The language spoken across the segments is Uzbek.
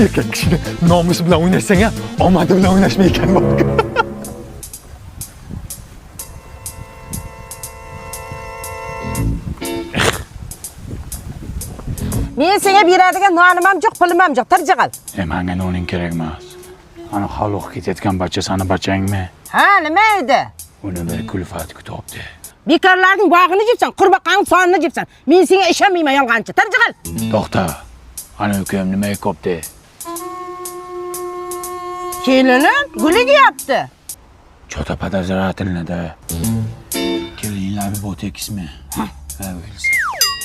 Erkak kishini nomusi bilan o'ynashsang ham, omadi bilan o'ynashma ekan bor. Men senga beradigan nonim ham yo'q, pulim ham yo'q. Tirjig'il. Menga noning kerak emas. Ana xaloq ketayotgan bacha sani bachangmi? Ha, nima edi? Uni bir kulfat kutibdi. Bekorlarning bog'ini jebsan, qurbaqaning sonini jebsan. Men senga ishonmayman yolg'onchi. Tirjig'il. To'xta. Ana ukam nima ekopti? Kelinim guli deyapti. Chota podozrательныйda. Kelinlar botekismi? Ha, o'lsa.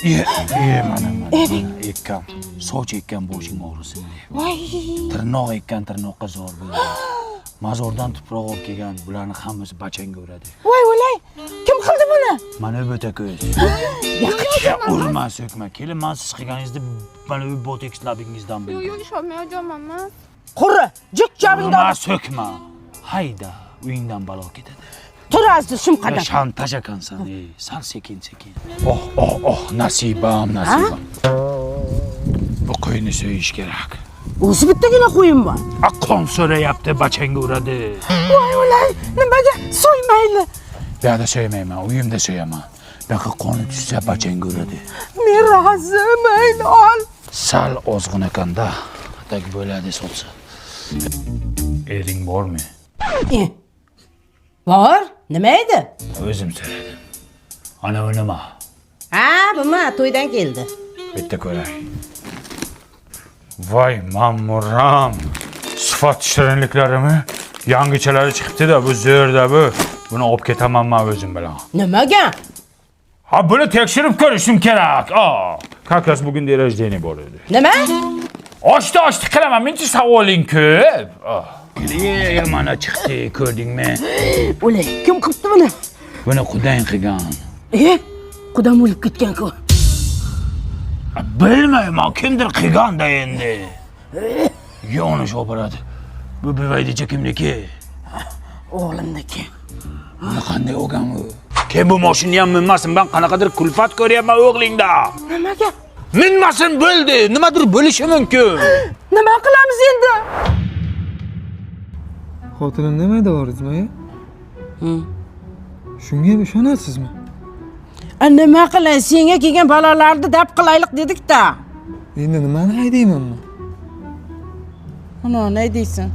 Ye, ye, mana mana ekkam. Soch ekkan boshing og'risin deb. Voy. Tirnoq ekkan tirnoqqa zo'r bo'ldi. Mazordan tuproq olib kelgan, bularni hammasi bachangga uradi. Voy o'lay. Kim qildi buni? Mana bu ko'z. Ya urma, so'kma. Kelin, man siz qilganingizni mana bu boteks labingizdan bildim. Yo'q, ishonmayapman emas. Quri, jiq jabingda. Urma, so'kma. Hayda, uyingdan balo ketadi. Tur azdi shum qadam. Shantaj ekansan, ey. Sal sekin sekin. Oh, oh, oh, nasibam, nasibam. Bu qo'yni so'yish kerak. O'zi bittagina qo'yim bor. A qon so'rayapti, bachangga uradi. Voy o'lay, nimaga so'ymayli? Bu yoqda so'ymayman, uyimda so'yaman. Bu yoqqa qoni tushsa bachangga uradi. Men rozi, mayli ol. Sal ozg'in ekanda, tak bo'ladi sotsa. Ering bormi? Bor, nima edi? O'zim so'radim. Ana u nima? Ha, bumi to'ydan keldi. Bitta ko'ray. Voy mamuram. Sifat shirinliklarimi? Yangichalari chiqibdi-da, bu zo'rda bu. Buni olib ketaman men o'zim bilan. Nimaga? Ha, buni tekshirib ko'rishim kerak. A, как раз bugun день рождения bor edi. Nima? Ochdi, ochdi qilaman. Mencha savoling ko'p. Ah. Mana chiqdi, ko'rdingmi? O'lay, kim qilibdi buni? Buni qudang qilgan. Qudam o'lib ketgan-ku. Bilmayman, kimdir qilgan-da endi. Yonish operadi. Bu buvaydicha kimniki? O'g'limniki. Buni qanday olgan u? Kim bu mashinani ham minmasin, men qanaqadir kulfat ko'ryapman o'g'lingda. Nimaga? Minmasin bo'ldi, nimadir bo'lishi mumkin. Nima qilamiz endi? Xotinim nima deyapsizmi? Shunga ham ishonasizmi? Nima qilay, senga kelgan balolarni daf qilaylik dedik-da. Endi nimani haydayman men? Ana, ne deysan?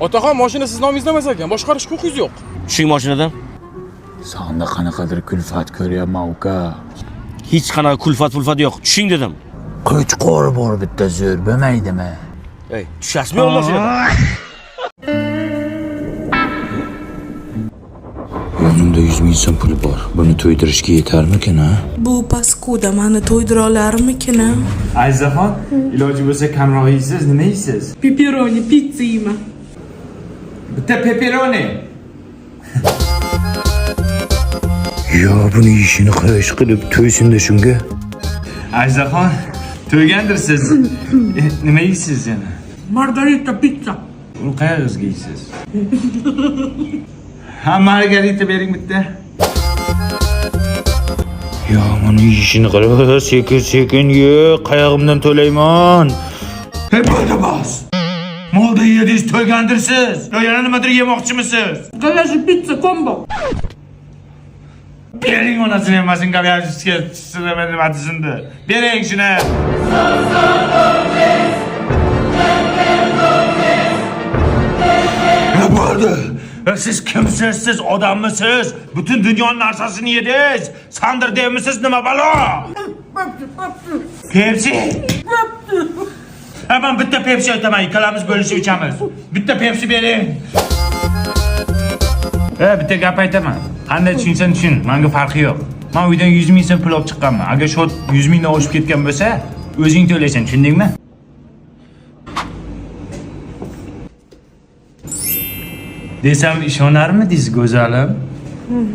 Otaxon, mashina siz nomingizda emas ekan, boshqarish huquqingiz yo'q. Tushing mashinadan. Sanda qanaqadir kulfat ko'ryapman, uka. Hech qanaqa kulfat pulfat yo'q. Tushing dedim. Qo'chqor bor bitta zo'r, bo'lmaydimi? Ey, tushasizmi yo'q mashinadan? Yonimda 100 ming so'm puli bor. Buni to'ydirishga yetarmikin, ha? Bu paskuda mani to'ydira olarmikin? Azizaxon, iloji bo'lsa kamroq yeysiz, nima yeysiz? Pepperoni pitsa yeyman. Bitta pepperoni. Yo, buni yeyishini qo'yish qilib to'ysin-da shunga. Azizaxon, to'ygandirsiz. Nima yeysiz yana? Margarita pitsa. Uni qayerga yeysiz? Ha, margarita bering bitta. Yo, buni yeyishini qara, sekin sekin ye, qayog'imdan to'layman. Hey, bo'ldi bos. Molda yedingiz, to'ygandirsiz. Yo, yana nimadir yemoqchimisiz? Говяжий pitsa combo. Bering onasini emasin, говяжьga nima desin. Bering shuni. Ne bo'ldi? Siz kimsiz? Siz odammisiz? Butun dunyoning narsasini yedingiz. Sandir demisiz, nima balo? Pepsi. Ha, men bitta Pepsi aytaman, ikkalamiz bo'lishib ichamiz. Bitta Pepsi bering. Bitta gap aytaman. Qanday tushunsan tushun, menga farqi yo'q. Men uydan 100 ming so'm pul olib chiqqanman. Agar shot 100 mingdan oshib ketgan bo'lsa, o'zing to'laysan, tushundingmi? Desam ishonarmidingiz, go'zalim?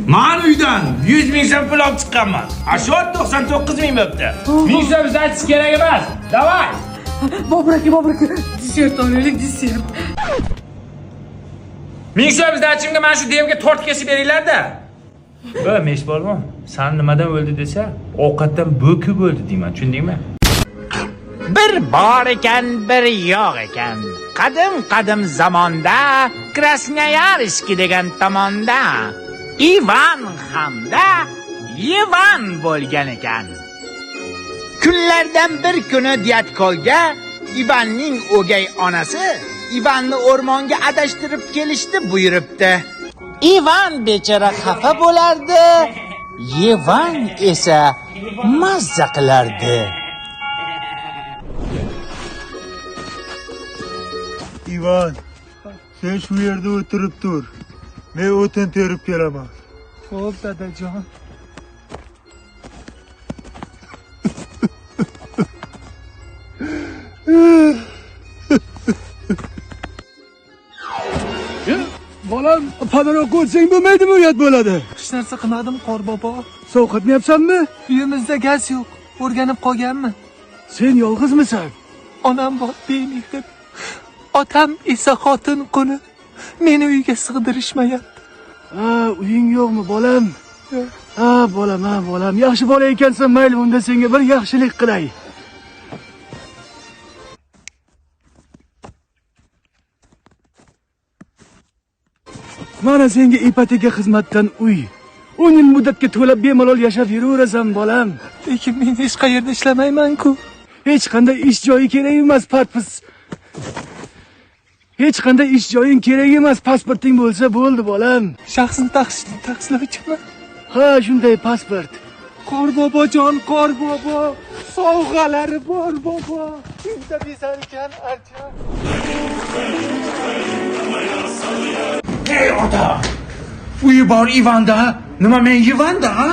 Men uydan 100 ming so'm pul olib chiqqanman. A shot 99 ming bo'pti. 1000 so'm aytish kerak emas. Davay. Bobur aka, Bobur aka, desert olaylik, desert. 1000 so'm dachimga mana shu devga tort kesib beringlar-da. Bu mesh bormi? San nimadan o'ldi desa, ovqatdan bo'kib o'ldi deyman, tushundingmi? Bir bor ekan, bir yo'q ekan. Qadim qadim zamonda Krasnoyarsk degan tomonda Ivan hamda Ivan bo'lgan ekan. Kunlardan bir kuni Dyatkolga Ivanning o'gay onasi Ivanni o'rmonga adashtirib kelishni buyuribdi. Ivan bechora xafa bo'lardi, Ivan esa mazza qilardi. Ivan, sen shu yerda o'tirib tur. Men o'tin terib kelaman. Xo'p, dadajon. Bolam, padarok ko'rsang bo'lmaydimi, uyat bo'ladi. Hech narsa qilmadim, Qorbobo. Sovqotmayapsanmi? Uyimizda gaz yo'q. O'rganib qolganman. Sen yolg'izmisan? Onam bor, bemehr. Otam esa xotin quli. Meni uyga sig'dirishmayapti. Ha, uying yo'qmi, bolam? Ha, bolam, ha, bolam. Yaxshi bola ekansan, mayli, unda senga bir yaxshilik qilay. Mana senga ipoteka xizmatdan uy. 10 yil muddatga to'lab bemalol yashab yuraverasan, bolam. Lekin men hech qayerda ishlamayman-ku. Hech qanday ish joyi kerak emas, patpis. Hech qanday ish joying kerak emas, pasporting bo'lsa bo'ldi, bolam. Shaxsni tasdiqlovchimi? Ha, shunday pasport. Qorbobojon, Qorbobo, sovg'alari bor, bobo. Uyda bezalgan archa. Ey ota! Uyi bor Ivanda. Nima men Ivanda, ha?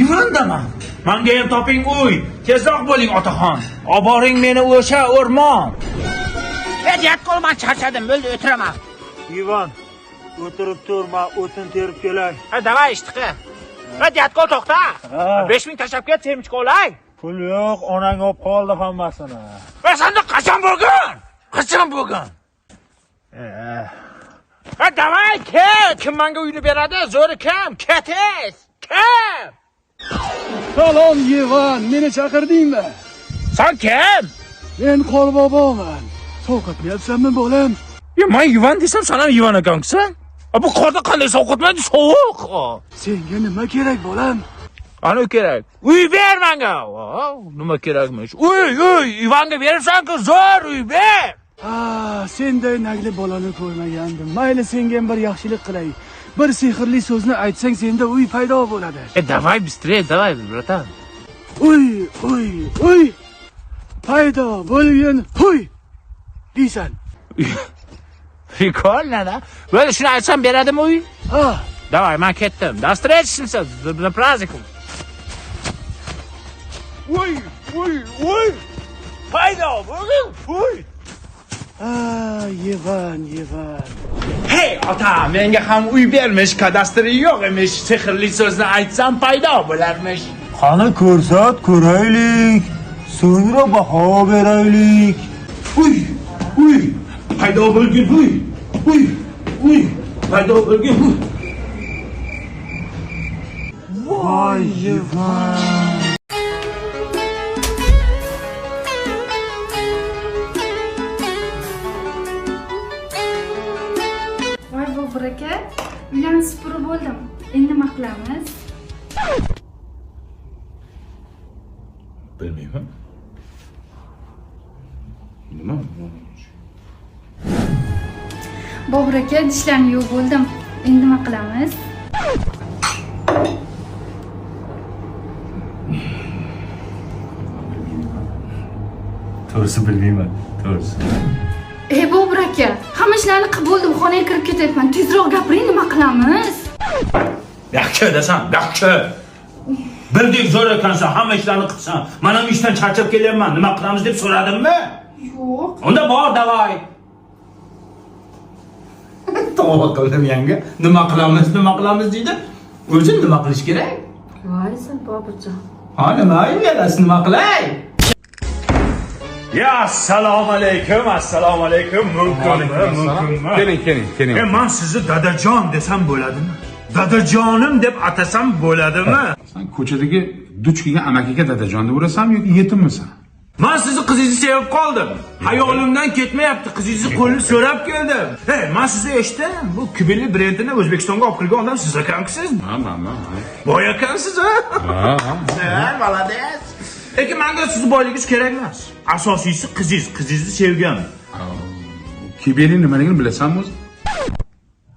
Ivandaman. Menga ham toping uy. Tezroq bo'ling, otaxon. Oboring meni o'sha o'rmon. Dyatko, man charchadim, bo'ldi, o'tiraman. Ivan, o'tirib tur, men o'tin terib kelay. Ha, davay ishni qil. Ha, Dyatko, to'xta. 5000 tashlab ket, semchik olay. Pul yo'q, onang olib qoldi hammasini. Va senda qachon bo'lgan? Qachon bo'lgan? Ha, davay, kel. Kim menga uyni beradi? Zo'ri kim? Ketis. Kim? Salom, Ivan, meni chaqirdingmi? Sen kim? Men Qorboboman. Sovqotmayapsanmi, bolam? Ya men Ivan desam, sen ham Ivan ekansan. Bu qorda qanday sovqotmaydi? Sovuq. Senga nima kerak, bolam? Ana kerak. Uy ber menga. Nima kerakmish? Uy, uy, Ivanga beribsan-ku, zo'r uy ber. Ha, senday nagli bolani ko'rmagandim. Mayli, senga ham bir yaxshilik qilay. Bir sehrli so'zni aytsang, senda uy paydo bo'ladi. Давай быстрее, давай, братан. Uy, uy, uy. Paydo bo'lgin, huy. Deysan. Прикольно, да? Böyle shuni aytsam beradimi uy? Ha, Давай, men ketdim. До встречи, на праздником. Uy, uy, uy. Paydo bo'lgin, uy. ha, Ivan, Ivan. Hey ota, menga ham uy bermish, kadastri yo'q emish. Sehrli so'zni aytsam paydo bo'larmish. Qani ko'rsat, ko'raylik. So'ngra baho beraylik. Uy, uy, paydo bo'lgin, uy, uy, uy, paydo bo'lgin, uy. Voy, Ivan. Voy, Bobur aka, uylarni supurib bo'ldim. Endi nima qilamiz? Bilmayman. Nima? Bobur aka, dishlarni yuvib bo'ldim. Endi nima qilamiz? To'g'risi bilmayman, to'g'risi. Ey, Bobur aka, hamma ishlarni qilib bo'ldim, xonaga kirib ketyapman. Tezroq gapiring, nima qilamiz? Yaxshi desam, yaxshi. Birdek zo'r ekansan, hamma ishlarni qilsan. Men ham ishdan charchab kelyapman, nima qilamiz deb so'radimmi? Yo'q. Unda bor, davay. Tavba qildim yanga. Nima qilamiz, nima qilamiz deydi. O'zi nima qilish kerak? Voy sen, Boburjon. Ha, nima uyalasiz, nima qilay? Ya assalomu alaykum, assalomu alaykum. Mumkinmi? Mumkinmi? Keling, keling, keling. Men sizni dadajon desam bo'ladimi? Dadajonim deb atasam bo'ladimi? Sen ko'chadagi duch kelgan amakiga dadajon deb urasanmi yoki yetimmisan? Men sizni qizingizni sevib qoldim. Hayolimdan ketmayapti. Qizingizni qo'lini so'rab keldim. Hey, men sizni eshitdim. Bu Kibeli brendini O'zbekistonga olib kirgan odam siz ekansiz. Ha, ha, ha. Boy ekansiz, ha? Ha, ha. Ha, молодец. Lekin menga sizni boyligingiz kerak emas. Asosiysi qizingiz, qizingizni sevgan. Kibeli nimaligini bilasanmi o'zi?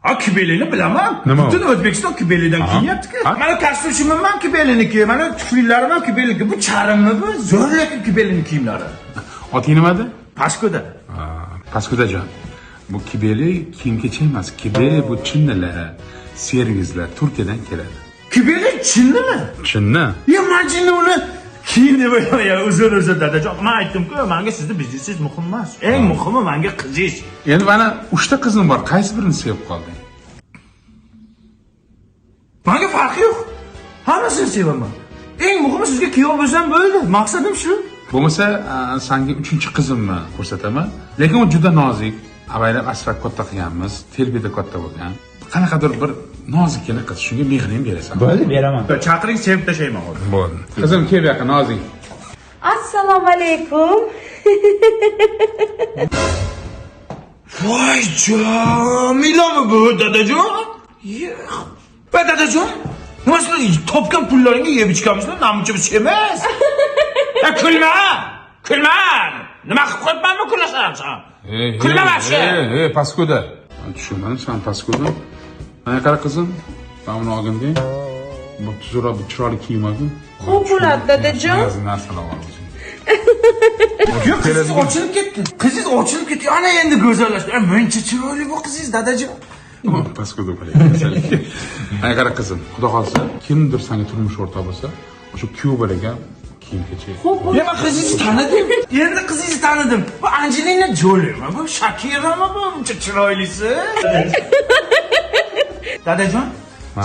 Ha, Kibelini bilaman. Butun O'zbekiston Kibelidan kiyinyapti-ku. Mana kostyum shimim ham Kibeliniki, mana tuflilarim ham Kibeliniki. Bu charmmi bu? Zo'r lekin Kibelining kiyimlari. Oting nima edi? Paskuda. Paskudajon. Bu Kibeli kiyim-kechak emas. Kibeli bu chinnilar, servislar Turkiyadan keladi. Kibeli chinnimi? Chinni. Ya men chinni uni kiyim deb o'ylayman. Uzr dadajon. Men aytdim-ku, menga sizni biznesingiz muhim emas. Eng muhimi menga qizingiz. Endi mana 3 ta qizim bor. Qaysi birini sevib qolding? Menga farqi yo'q. Hammasini sevaman. Eng muhimi sizga kuyov bo'lsam bo'ldi. Maqsadim shu. Bo'lmasa senga 3-qizimni ko'rsataman. Lekin u juda nozik. Avaylab asrab katta qilganmiz. Terbiyada katta bo'lgan. Qanaqadir bir nozikkina qiz. Shunga mehrini berasan. Bo'ldi, beraman. Chaqiring, sevib tashlayman hozir. Bo'ldi. Qizim, kel bu yoqqa, nozik. Assalomu alaykum. Voy Jamilami bu dadajon? Yo'q. Va dadajon, nima sizlar topgan pullaringga yeb ichganmisizlar? Namuncha biz emas. Kulma! Kulma! Nima qilib qo'yibmanmi kulasan sen? Kulma вообще. Ey, paskuda. Tushunmadim, sen paskuda. Mana qara qizim, men uni olgim. Bu tuzukroq bir chiroyli kiyim olgin. Xo'p bo'ladi dadajon. Ba'zi narsalar bor o'zing. Yo'q, qizingiz ochilib ketdi. Qizingiz ochilib ketdi. Ana endi go'zallashdi. Muncha chiroyli bu qizingiz dadajon. Paskuda bo'lyapti. Mana qara qizim, xudo xolasa, kimdir senga turmush o'rtoq bo'lsa, o'sha kuyov bolaga kiyim-kechak. Ya men qizingizni tanidim. Endi qizingizni tanidim. Bu Anjelina Jolimi? Bu Shakirami bu buncha chiroylisi? Dadajon,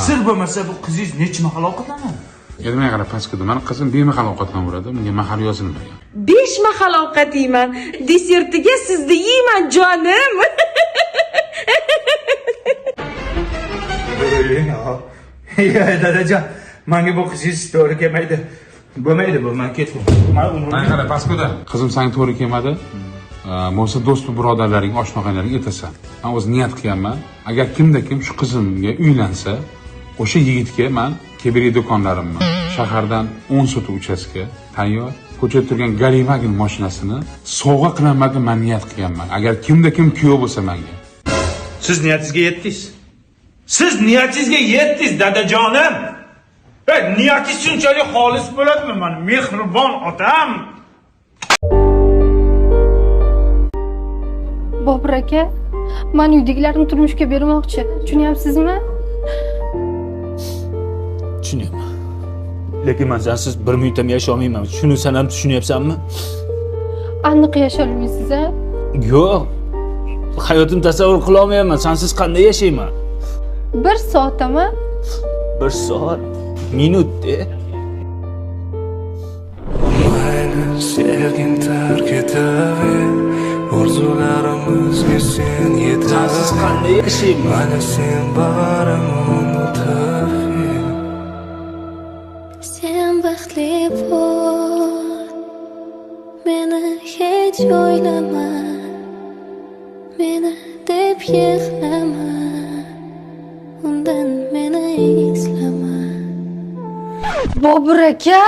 sir bo'lmasa bu qizingiz necha mahal ovqatlanadi? Endi mana qara paskuda, mani qizim bemahal ovqatlanaveradi, bunga mahal yozilmagan. 5 mahal ovqat yeyman. Desertiga sizni yeyman jonim. Ya dadajon, menga bu qizingiz to'g'ri kelmaydi. Bo'lmaydi bu, men ketdim. Mana qara paskuda, qizim senga to'g'ri kelmadi. Bo'lsa do'st birodarlaring, oshna-og'aynilaring aytasan. Men o'z niyat qilganman. Agar kimda kim shu qizimga uylansa, o'sha yigitga men Kibeli do'konlarimni shahardan 10 sotix uchastka tayyor, ko'chada turgan Galiwagon mashinasini sovg'a qilaman deb men niyat qilganman. Agar kimda kim kuyov bo'lsa menga. Siz niyatingizga yetdingiz. Siz niyatingizga yetdingiz dadajonim. Niyatingiz shunchalik xolis bo'ladimi? Men mehribon otam. Bobur aka, men uydagilarni turmushga bermoqchi. Tushunyapsizmi? Tushunyapman. Lekin men sensiz bir minut ham yasha olmayman. Shuni sen ham tushunyapsanmi? Aniq yasha olmaysiz, a? Yo'q. Hayotimni tasavvur qila olmayman. Sensiz qanday yashayman? 1 soatmi? 1 soat, minut de. Sevgin terk etaver, orzularimizga sen yetaver. Sensiz qanday yashayman? Mana sen barim unutib. Sen baxtli bo'l, meni hech o'ylama, meni deb yig'lama, undan meni eslama. Bobur aka?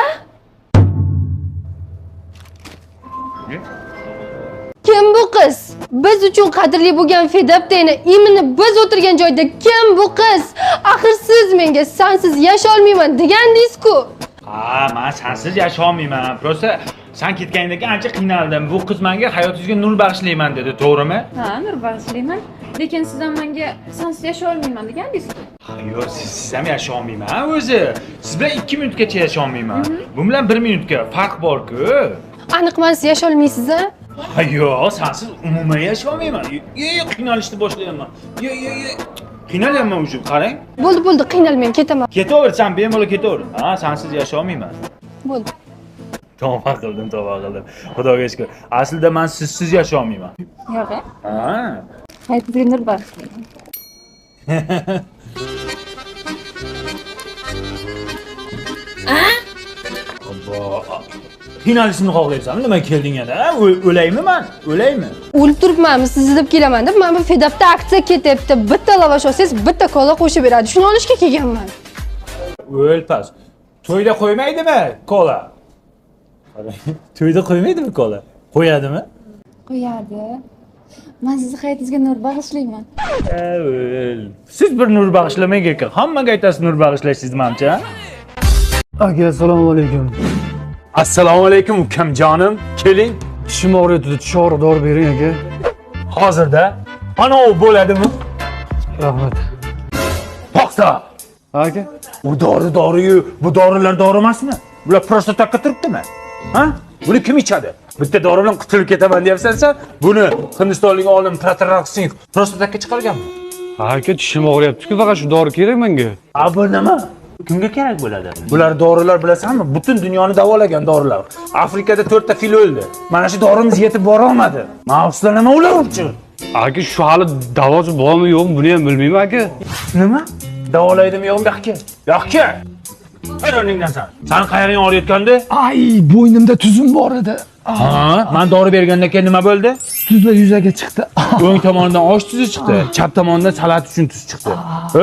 Kim bu qiz? Biz uchun qadrli bo'lgan Fedapteni imini biz o'tirgan joyda kim bu qiz? Axir siz menga sensiz yasha olmayman degandingiz-ku. Ha, men sensiz yasha olmayman. Prosta sen ketganingdan keyin ancha qiynaldim. Bu qiz menga hayotingizga nur bag'ishlayman dedi, to'g'rimi? Ha, nur bag'ishlayman. Lekin siz ham menga sensiz yasha olmayman degandingiz-ku. Yo'q, siz ham yasha olmayman o'zi. Siz bilan 2 minutgacha yasha olmayman. Bu bilan 1 minutga farq bor-ku. Aniq mensiz yasha olmaysiz a? Ha, yo'q, sensiz umuman yasha olmayman. Qiynalishni boshlayapman. Qiynalyapman o'zi, qarang. Bo'ldi, bo'ldi, qiynalmang, ketaman. Ketaver, sen bemalol ketaver. Ha, sensiz yasha olmayman. Bo'ldi. Tavba qildim, tavba qildim. Xudoga shukr. Aslida men sizsiz yasha olmayman. Yo'q, a? Ha. Hayotingizga nur bag'ishlayman. Qiynalishimni xohlayapsanmi? Nima kelding yana? O'laymi man? O'laymi? O'lib turibmanmi, sizni deb kelaman deb, mana bu Fedapda aksiya ketyapti. Bitta lavash olsangiz, bitta kola qo'shib beradi. Shuni olishga kelganman. O'lpas. To'yda qo'ymaydimi kola? To'yda qo'ymaydimi kola? Qo'yadimi? Qo'yadi. Men sizni hayotingizga nur bag'ishlayman. Siz bir nur bag'ishlamang ekan. Hammaga aytasiz nur bag'ishlaysiz manimcha. Aka, assalomu alaykum. Assalomu alaykum ukam jonim. Keling. Tishim og'riyotdi, tish og'riq dori bering aka. Hozirda ana u bo'ladimi? Rahmat. To'xta. Aka, u dori doriyu, bu dorilar dori emasmi? Bular prostatakka turibdimi? Ha? Buni kim ichadi? Bitta dori bilan qutulib ketaman deyapsan sen. Buni hindistonlik olim Prataraq Singh prostatakka chiqarganmi? Aka, tishim og'riyapti-ku, faqat shu dori kerak menga. A bu nima? Kimga kerak bo'ladi? Bular dorilar bilasanmi? Butun dunyoni davolagan dorilar. Afrikada 4 ta fil o'ldi. Mana shu dorimiz yetib bora olmadi. Mavslar nima ular uchun? Aka, shu hali davosi bormi yo'qmi, buni ham bilmayman aka. Nima? Davolaydimi yo'qmi? Yo'qki. Yo'qki. Tur o'rningdan sen. Sen qayog'ing og'riyotgandi? Ay, bo'ynimda tuzum bor edi. Ha, men dori bergandan keyin nima bo'ldi? Tuzlar yuzaga chiqdi. O'ng tomonidan osh tuzi chiqdi, chap tomonidan salat uchun tuz chiqdi.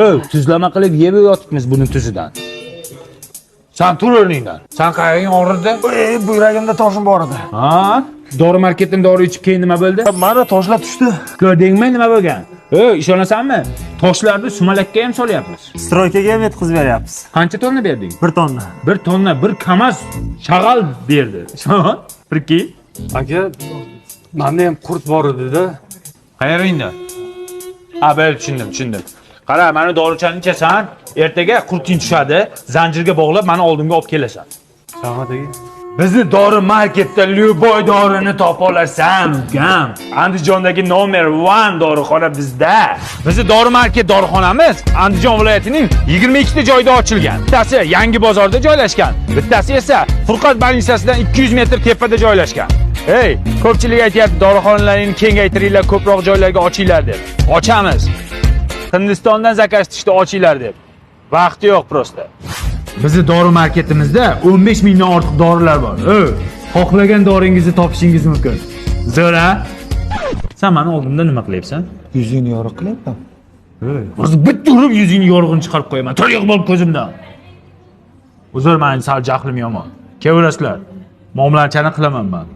Ey, tuzlama qilib yeb yotibmiz buni tuzidan. Sen tur o'rningdan. Sen qayog'ing og'rirdi? Ey, buyragimda toshim bor edi. Ha, dori marketdan dori ichib keyin nima bo'ldi? Mana toshlar tushdi. Ko'rdingmi nima bo'lgan? Ey, ishonasanmi? Toshlarni sumalakka ham solyapmiz. Stroykaga ham yetkazib beryapmiz. Qancha tonna berding? 1 tonna. 1 tonna, bir KAMAZ shag'al berdi. Priki. Aka, menda ham qurt bor edi-da. Qayeringda? Ha, bo'ldi, tushundim. Qara, meni dorichani ichasan, ertaga qurting tushadi, zanjirga bog'lab meni oldimga olib kelasan. Rahmat aka. Bizni dori marketda любой dorini topa olasan, ukam. Andijondagi nomer 1 dorixona bizda. Bizni dori market dorixonamiz Andijon viloyatining 22 ta joyida ochilgan. Bittasi Yangi bozorda joylashgan, bittasi esa Furqat больницasidan 200 metr tepada joylashgan. Ey, ko'pchilik aytayapti, dorixonalaringni kengaytiringlar, ko'proq joylarga ochinglar deb. Ochamiz. Hindistondan zakaz tushdi, ochinglar deb. Vaqti yo'q prosta. Bizni dori marketimizda 15 mingdan ortiq dorilar bor. Xohlagan doringizni topishingiz mumkin. Zo'r a? Sen meni oldimda nima qilyapsan? Yuzingni yorug' qilyapman. Hozir bitta urib yuzingni yorug'ini chiqarib qo'yaman. Tur yo'q bo'lib ko'zimdan. Uzr, meni sal jahlim yomon. Kelaverasizlar. Muomalachani qilaman men.